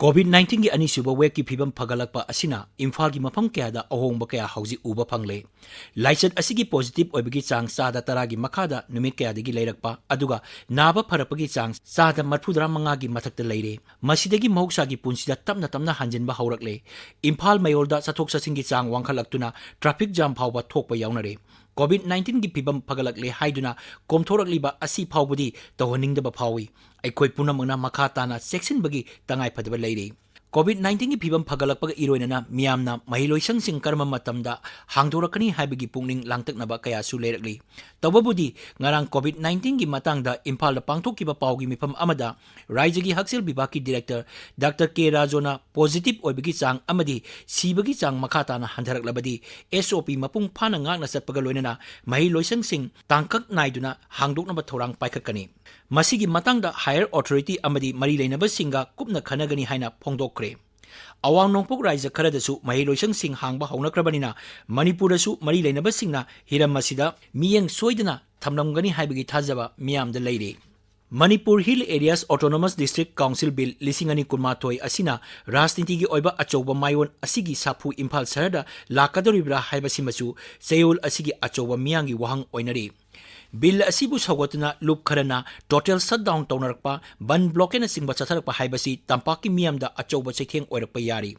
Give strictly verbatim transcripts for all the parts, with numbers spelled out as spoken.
COVID nineteen-ꯒꯤ ꯑꯅꯤꯁꯨꯕ wave-ꯀꯤ ꯐꯤꯕꯝ ꯐꯒꯠꯂꯛꯄ ꯑꯁꯤꯅ ꯏꯝꯐꯥꯜꯒꯤ ꯃꯐꯝ ꯀꯌꯥꯗ ꯑꯍꯣꯡꯕ ꯀꯌꯥ ꯍꯧꯖꯤꯛ ꯎꯕ ꯐꯪꯂꯦ꯫ ꯂꯥꯏꯆꯠ ꯑꯁꯤꯒꯤ positive ꯑꯣꯏꯕꯒꯤ ꯆꯥꯡ ꯆꯥꯗ ꯇꯔꯥꯒꯤ ꯃꯈꯥꯗ ꯅꯨꯃꯤꯠ ꯀꯌꯥꯗꯒꯤ ꯂꯩꯔꯛꯄ, ꯑꯗꯨꯒ ꯅꯥꯕ ꯐꯔꯛꯄꯒꯤ ꯆꯥꯡ ꯆꯥꯗ ꯃꯔꯤꯐꯨꯇꯔꯥ ꯃꯉꯥꯒꯤ ꯃꯊꯛꯇ ꯂꯩꯔꯦ꯫ ꯃꯁꯤꯗꯒꯤ ꯃꯍꯧꯁꯥꯒꯤ ꯄꯨꯟꯁꯤꯗ ꯇꯞꯅ ꯇꯞꯅ ꯍꯟꯖꯤꯟꯕ ꯍꯧꯔꯛꯂꯦ꯫ ꯏꯝꯐꯥꯜ ꯃꯌꯣꯜꯗ ꯆꯠꯊꯣꯛ ꯆꯠꯁꯤꯟꯒꯤ ꯆꯥꯡ ꯋꯥꯡꯈꯠꯂꯛꯇꯨꯅ traffic jam ꯐꯥꯎꯕ ꯊꯣꯛꯄ ꯌꯥꯎꯅꯔꯦ꯫ COVID nineteen-ꯒꯤ ꯐꯤꯕꯝ ꯐꯒꯠꯂꯛꯂꯦ ꯍꯥꯏꯗꯨꯅ ꯀꯣꯝꯊꯣꯔꯛꯂꯤꯕ ꯑꯁꯤ ꯐꯥꯎꯕꯗꯤ ꯇꯧꯍꯟꯅꯤꯡꯗꯕ ꯐꯥꯎꯏ꯫ ꯑꯩꯈꯣꯏ ꯄꯨꯝꯅꯃꯛꯅ ꯃꯈꯥ ꯇꯥꯅ ꯆꯦꯛꯁꯤꯟꯕꯒꯤ ꯇꯉꯥꯏꯐꯗꯕ ꯂꯩꯔꯤ꯫ COVID nineteen-ꯒꯤ ꯐꯤꯕꯝ ꯐꯒꯠꯂꯛꯄꯒ ꯏꯔꯣꯏꯅꯅ ꯃꯤꯌꯥꯝꯅ ꯃꯍꯩꯂꯣꯏꯁꯪꯁꯤꯡ ꯀꯔꯝꯕ ꯃꯇꯝꯗ ꯍꯥꯡꯗꯣꯔꯛꯀꯅꯤ ꯍꯥꯏꯕꯒꯤ ꯄꯨꯛꯅꯤꯡ ꯂꯥꯡꯇꯛꯅꯕ ꯀꯌꯥꯁꯨ ꯂꯩꯔꯛꯂꯤ꯫ ꯇꯧꯕꯕꯨꯗꯤ ꯉꯔꯥꯡ COVID nineteen-ꯒꯤ ꯃꯇꯥꯡꯗ ꯏꯝꯐꯥꯜꯗ ꯄꯥꯡꯊꯣꯛꯈꯤꯕ ꯄꯥꯎꯒꯤ ꯃꯤꯐꯝ ꯑꯃꯗ ꯔꯥꯏꯖ꯭ꯌꯒꯤ ꯍꯛꯁꯦꯜ ꯕꯤꯚꯥꯒꯀꯤ director ꯗꯥꯛꯇꯔ ꯀꯦ ꯔꯥꯖꯣꯅ positive ꯑꯣꯏꯕꯒꯤ ꯆꯥꯡ ꯑꯃꯗꯤ ꯁꯤꯕꯒꯤ ꯆꯥꯡ ꯃꯈꯥ ꯇꯥꯅ ꯍꯟꯊꯔꯛꯂꯕꯗꯤ SOP ꯃꯄꯨꯡ ꯐꯥꯅ ꯉꯥꯛꯅ ꯆꯠꯄꯒ ꯂꯣꯏꯅꯅ ꯃꯍꯩꯂꯣꯏꯁꯪꯁꯤꯡ ꯇꯥꯡꯀꯛ ꯅꯥꯏꯗꯨꯅ ꯍꯥꯡꯗꯣꯛꯅꯕ ꯊꯧꯔꯥꯡ ꯄꯥꯏꯈꯠꯀꯅꯤ꯫ ꯃꯁꯤꯒꯤ ꯃꯇꯥꯡꯗ higher authority ꯑꯃꯗꯤ ꯃꯔꯤ ꯂꯩꯅꯕꯁꯤꯡꯒ ꯀꯨꯞꯅ ꯈꯟꯅꯒꯅꯤ ꯍꯥꯏꯅ ꯐꯣꯡꯗꯣꯛꯈ꯭ꯔꯦ꯫ ꯑꯋꯥꯡ ꯅꯣꯡꯄꯣꯛ ꯔꯥꯏꯖ꯭ꯌ ꯈꯔꯗꯁꯨ ꯃꯍꯩꯂꯣꯏꯁꯪꯁꯤꯡ ꯍꯥꯡꯕ ꯍꯧꯅꯈ꯭ꯔꯕꯅꯤꯅ ꯃꯅꯤꯄꯨꯔꯗꯁꯨ ꯃꯔꯤ ꯂꯩꯅꯕꯁꯤꯡꯅ ꯍꯤꯔꯝ ꯑꯁꯤꯗ ꯃꯤꯠꯌꯦꯡ ꯁꯣꯏꯗꯅ ꯊꯝꯂꯝꯒꯅꯤ ꯍꯥꯏꯕꯒꯤ ꯊꯥꯖꯕ ꯃꯤꯌꯥꯝꯗ ꯂꯩꯔꯤ꯫ Manipur Hill Areas Autonomous District Council Bill ꯂꯤꯁꯤꯡ ꯑꯅꯤ ꯀꯨꯟꯃꯥꯊꯣꯏ ꯑꯁꯤꯅ ꯔꯥꯖꯅꯤꯇꯤꯒꯤ ꯑꯣꯏꯕ ꯑꯆꯧꯕ ꯃꯥꯏꯑꯣꯟ ꯑꯁꯤꯒꯤ ꯁꯥꯐꯨ ꯏꯝꯐꯥꯜ ꯁꯍꯔꯗ ꯂꯥꯛꯀꯗꯧꯔꯤꯕ꯭ꯔꯥ ꯍꯥꯏꯕꯁꯤꯃꯁꯨ ꯆꯌꯣꯜ ꯑꯁꯤꯒꯤ ꯑꯆꯧꯕ ꯃꯤꯌꯥꯝꯒꯤ ꯋꯥꯍꯪ ꯑꯣꯏꯅꯔꯤ꯫ Bill ꯑꯁꯤꯕꯨ ꯁꯧꯒꯠꯇꯨꯅ ꯂꯨꯞ ꯈꯔꯅ total shutdown ꯇꯧꯅꯔꯛꯄ, ꯕꯟ ꯕ꯭ꯂꯣꯀꯦꯠꯅꯆꯤꯡꯕ ꯆꯠꯊꯔꯛꯄ ꯍꯥꯏꯕꯁꯤ ꯇꯝꯄꯥꯛꯀꯤ ꯃꯤꯌꯥꯝꯗ ꯑꯆꯧꯕ ꯆꯩꯊꯦꯡ ꯑꯣꯏꯔꯛꯄ ꯌꯥꯔꯤ꯫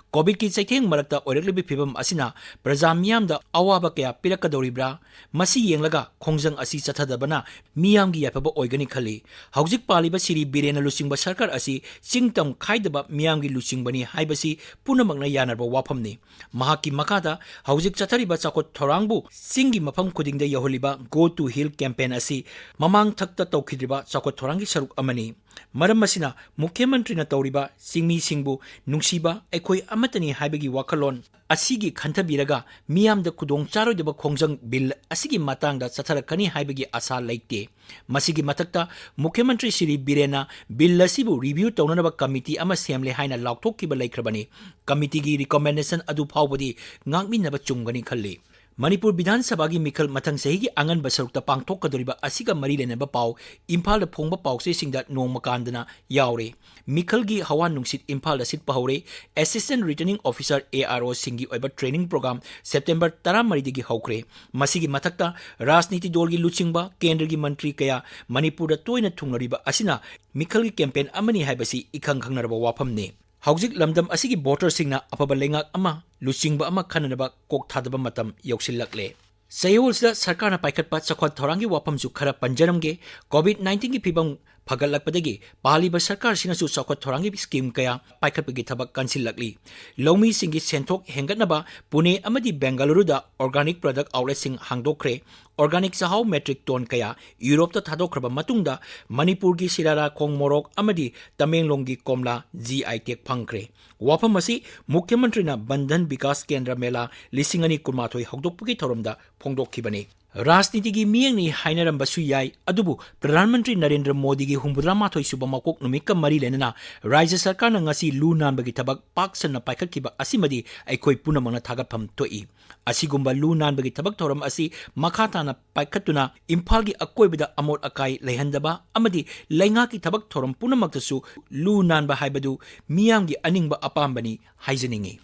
COVID-ꯀꯤ ꯆꯩꯊꯦꯡ ꯃꯔꯛꯇ ꯑꯣꯏꯔꯛꯂꯤꯕ ꯐꯤꯕꯝ ꯑꯁꯤꯅ ꯄ꯭ꯔꯖꯥ ꯃꯤꯌꯥꯝꯗ ꯑꯋꯥꯕ ꯀꯌꯥ ꯄꯤꯔꯛꯀꯗꯧꯔꯤꯕ꯭ꯔꯥ? ꯃꯁꯤ ꯌꯦꯡꯂꯒ ꯈꯣꯡꯖꯪ ꯑꯁꯤ ꯆꯠꯊꯗꯕꯅ ꯃꯤꯌꯥꯝꯒꯤ ꯌꯥꯏꯐꯕ ꯑꯣꯏꯒꯅꯤ ꯈꯜꯂꯤ꯫ ꯍꯧꯖꯤꯛ ꯄꯥꯜꯂꯤꯕ ꯁꯤꯔꯤ ꯕꯤꯔꯦꯟꯅ ꯂꯨꯆꯤꯡꯕ ꯁꯔꯀꯥꯔ ꯑꯁꯤ ꯆꯤꯡ ꯇꯝ ꯈꯥꯏꯗꯕ ꯃꯤꯌꯥꯝꯒꯤ ꯂꯨꯆꯤꯡꯕꯅꯤ ꯍꯥꯏꯕꯁꯤ ꯄꯨꯝꯅꯃꯛꯅ ꯌꯥꯅꯔꯕ ꯋꯥꯐꯝꯅꯤ꯫ ꯃꯍꯥꯛꯀꯤ ꯃꯈꯥꯗ ꯍꯧꯖꯤꯛ ꯆꯠꯊꯔꯤꯕ ꯆꯥꯎꯈꯠ ꯊꯧꯔꯥꯡꯕꯨ ꯆꯤꯡꯒꯤ ꯃꯐꯝ ꯈꯨꯗꯤꯡꯗ ꯌꯧꯍꯜꯂꯤꯕ Go to Hill campaign ꯑꯁꯤ ꯃꯃꯥꯡ ꯊꯛꯇ ꯇꯧꯈꯤꯗ꯭ꯔꯤꯕ ꯆꯥꯎꯈꯠ ꯊꯧꯔꯥꯡꯒꯤ ꯁꯔꯨꯛ ꯑꯃꯅꯤ꯫ ꯃꯔꯝ ꯑꯁꯤꯅ ꯃꯨꯈ꯭ꯌ ꯃꯟꯇ꯭ꯔꯤꯅ ꯇꯧꯔꯤꯕ "ꯆꯤꯡꯃꯤꯁꯤꯡꯕꯨ ꯅꯨꯡꯁꯤꯕ, ꯑꯩꯈꯣꯏ ꯑꯃꯠꯇꯅꯤ" ꯍꯥꯏꯕꯒꯤ ꯋꯥꯈꯜꯂꯣꯟ ꯑꯁꯤꯒꯤ ꯈꯟꯊꯕꯤꯔꯒ ꯃꯤꯌꯥꯝꯗ ꯈꯨꯗꯣꯡ ꯆꯥꯔꯣꯏꯗꯕ ꯈꯣꯡꯖꯪ Bill ꯑꯁꯤꯒꯤ ꯃꯇꯥꯡꯗ ꯆꯠꯊꯔꯛꯀꯅꯤ ꯍꯥꯏꯕꯒꯤ ꯑꯥꯁꯥ ꯂꯩꯇꯦ꯫ ꯃꯁꯤꯒꯤ ꯃꯊꯛꯇ ꯃꯨꯈ꯭ꯌ ꯃꯟꯇ꯭ꯔꯤ ꯁꯤꯔꯤ ꯕꯤꯔꯦꯟꯅ Bill ꯑꯁꯤꯕꯨ review ꯇꯧꯅꯅꯕ committee ꯑꯃ ꯁꯦꯝꯂꯦ ꯍꯥꯏꯅ ꯂꯥꯎꯊꯣꯛꯈꯤꯕ ꯂꯩꯈ꯭ꯔꯕꯅꯤ꯫ Committeeꯒꯤ recommendation ꯑꯗꯨ ꯐꯥꯎꯕꯗꯤ ꯉꯥꯛꯃꯤꯟꯅꯕ ꯆꯨꯝꯒꯅꯤ ꯈꯜꯂꯤ꯫ ꯃꯅꯤꯄꯨꯔ ꯕꯤꯙꯥꯟ ꯁꯚꯥꯒꯤ ꯃꯤꯈꯜ ꯃꯊꯪ ꯆꯍꯤꯒꯤ ꯑꯉꯟꯕ ꯁꯔꯨꯛꯇ ꯄꯥꯡꯊꯣꯛꯀꯗꯧꯔꯤꯕ ꯑꯁꯤꯒ ꯃꯔꯤ ꯂꯩꯅꯕ ꯄꯥꯎ ꯏꯝꯐꯥꯜꯗ ꯐꯣꯡꯕ ꯄꯥꯎꯆꯦꯁꯤꯡꯗ ꯅꯣꯡꯃ ꯀꯥꯟꯗꯅ ꯌꯥꯎꯔꯦ꯫ ꯃꯤꯈꯜꯒꯤ ꯍꯋꯥ ꯅꯨꯡꯁꯤꯠ ꯏꯝꯐꯥꯜꯗ ꯁꯤꯠꯄ ꯍꯧꯔꯦ꯫ Assistant Returning Officer, ARO ꯁꯤꯡꯒꯤ ꯑꯣꯏꯕ training program September ꯇꯔꯥꯃꯔꯤꯗꯒꯤ ꯍꯧꯈ꯭ꯔꯦ꯫ ꯃꯁꯤꯒꯤ ꯃꯊꯛꯇ ꯔꯥꯖꯅꯤꯇꯤ ꯗꯣꯜꯒꯤ ꯂꯨꯆꯤꯡꯕ, ꯀꯦꯟꯗ꯭ꯔꯒꯤ ꯃꯟꯇ꯭ꯔꯤ ꯀꯌꯥ ꯃꯅꯤꯄꯨꯔꯗ ꯇꯣꯏꯅ ꯊꯨꯡꯂꯔꯤꯕ ꯑꯁꯤꯅ ꯃꯤꯈꯜꯒꯤ campaign ꯑꯃꯅꯤ ꯍꯥꯏꯕꯁꯤ ꯏꯈꯪ ꯈꯪꯅꯔꯕ ꯋꯥꯐꯝꯅꯤ꯫ ꯍꯧꯖꯤꯛ ꯂꯝꯗꯝ ꯑꯁꯤꯒꯤ voterꯁꯤꯡꯅ ꯑꯐꯕ ꯂꯩꯉꯥꯛ ꯑꯃ ꯂꯨꯆꯤꯡꯕ ꯑꯃ ꯈꯟꯅꯅꯕ ꯀꯣꯛ ꯊꯥꯗꯕ ꯃꯇꯝ ꯌꯧꯁꯤꯜꯂꯛꯂꯦ꯫ ꯆꯌꯣꯜꯁꯤꯗ ꯁꯔꯀꯥꯔꯅ ꯄꯥꯏꯈꯠꯄ ꯆꯥꯎꯈꯠ ꯊꯧꯔꯥꯡꯒꯤ ꯋꯥꯐꯝꯁꯨ ꯈꯔ ꯄꯟꯖꯔꯝꯒꯦ꯫ COVID nineteenꯒꯤ ꯐꯤꯕꯝ ꯐꯒꯠꯂꯛꯄꯗꯒꯤ ꯄꯥꯜꯂꯤꯕ ꯁꯔꯀꯥꯔꯁꯤꯅꯁꯨ ꯆꯥꯎꯈꯠ ꯊꯧꯔꯥꯡꯒꯤ scheme ꯀꯌꯥ ꯄꯥꯏꯈꯠꯄꯒꯤ ꯊꯕꯛ ꯀꯟꯁꯤꯜꯂꯛꯂꯤ꯫ ꯂꯧꯃꯤꯁꯤꯡꯒꯤ ꯁꯦꯟꯊꯣꯛ ꯍꯦꯟꯒꯠꯅꯕ ꯄꯨꯅꯦ ꯑꯃꯗꯤ ꯕꯦꯡꯒꯂꯨꯔꯨꯗ organic product outletꯁꯤꯡ ꯍꯥꯡꯗꯣꯛꯈ꯭ꯔꯦ꯫ Organic ꯆꯥꯛꯍꯥꯎ metric ton ꯀꯌꯥ ꯌꯨꯔꯣꯞꯇ ꯊꯥꯗꯣꯛꯈ꯭ꯔꯕ ꯃꯇꯨꯡꯗ ꯃꯅꯤꯄꯨꯔꯒꯤ ꯁꯤꯔꯥꯔꯥꯈꯣꯡ ꯃꯣꯔꯣꯛ ꯑꯃꯗꯤ ꯇꯃꯦꯡꯂꯣꯡꯒꯤ ꯀꯣꯝꯂꯥ GI tag ꯐꯪꯈ꯭ꯔꯦ꯫ ꯋꯥꯐꯝ ꯑꯁꯤ ꯃꯨꯈ꯭ꯌ ꯃꯟꯇ꯭ꯔꯤꯅ ꯕꯟꯙꯟ ꯕꯤꯀꯥꯁ ꯀꯦꯟꯗ꯭ꯔ ꯃꯦꯂꯥ ꯂꯤꯁꯤꯡ ꯑꯅꯤ ꯀꯨꯟꯃꯥꯊꯣꯏ ꯍꯧꯗꯣꯛꯄꯒꯤ ꯊꯧꯔꯝꯗ ꯐꯣꯡꯗꯣꯛꯈꯤꯕꯅꯤ꯫ ꯔꯥꯖꯅꯤꯇꯤꯒꯤ ꯃꯤꯠꯌꯦꯡꯅꯤ ꯍꯥꯏꯅꯔꯝꯕꯁꯨ ꯌꯥꯏ, ꯑꯗꯨꯕꯨ ꯄ꯭ꯔꯙꯥꯟ ꯃꯟꯇ꯭ꯔꯤ ꯅꯔꯦꯟꯗ꯭ꯔ ꯃꯣꯗꯤꯒꯤ ꯍꯨꯝꯐꯨꯇꯔꯥ ꯃꯥꯊꯣꯏ ꯁꯨꯕ ꯃꯀꯣꯛ ꯅꯨꯃꯤꯠꯀ ꯃꯔꯤ ꯂꯩꯅꯅ ꯔꯥꯖ꯭ꯌ ꯁꯔꯀꯥꯔꯅ ꯉꯁꯤ ꯂꯨ ꯅꯥꯟꯕꯒꯤ ꯊꯕꯛ ꯄꯥꯛ ꯁꯟꯅ ꯄꯥꯏꯈꯠꯈꯤꯕ ꯑꯁꯤꯃꯗꯤ ꯑꯩꯈꯣꯏ ꯄꯨꯝꯅꯃꯛꯅ ꯊꯥꯒꯠꯐꯝ ꯊꯣꯛꯏ꯫ ꯑꯁꯤꯒꯨꯝꯕ ꯂꯨ ꯅꯥꯟꯕꯒꯤ ꯊꯕꯛ ꯊꯧꯔꯝ ꯑꯁꯤ ꯃꯈꯥ ꯇꯥꯅ ꯄꯥꯏꯈꯠꯇꯨꯅ ꯏꯝꯐꯥꯜꯒꯤ ꯑꯀꯣꯏꯕꯗ ꯑꯃꯣꯠ ꯑꯀꯥꯏ ꯂꯩꯍꯟꯗꯕ ꯑꯃꯗꯤ ꯂꯩꯉꯥꯛꯀꯤ ꯊꯕꯛ ꯊꯧꯔꯝ ꯄꯨꯝꯅꯃꯛꯇꯁꯨ ꯂꯨ ꯅꯥꯟꯕ ꯍꯥꯏꯕꯗꯨ ꯃꯤꯌꯥꯝꯒꯤ ꯑꯅꯤꯡꯕ ꯑꯄꯥꯝꯕꯅꯤ ꯍꯥꯏꯖꯅꯤꯡꯏ꯫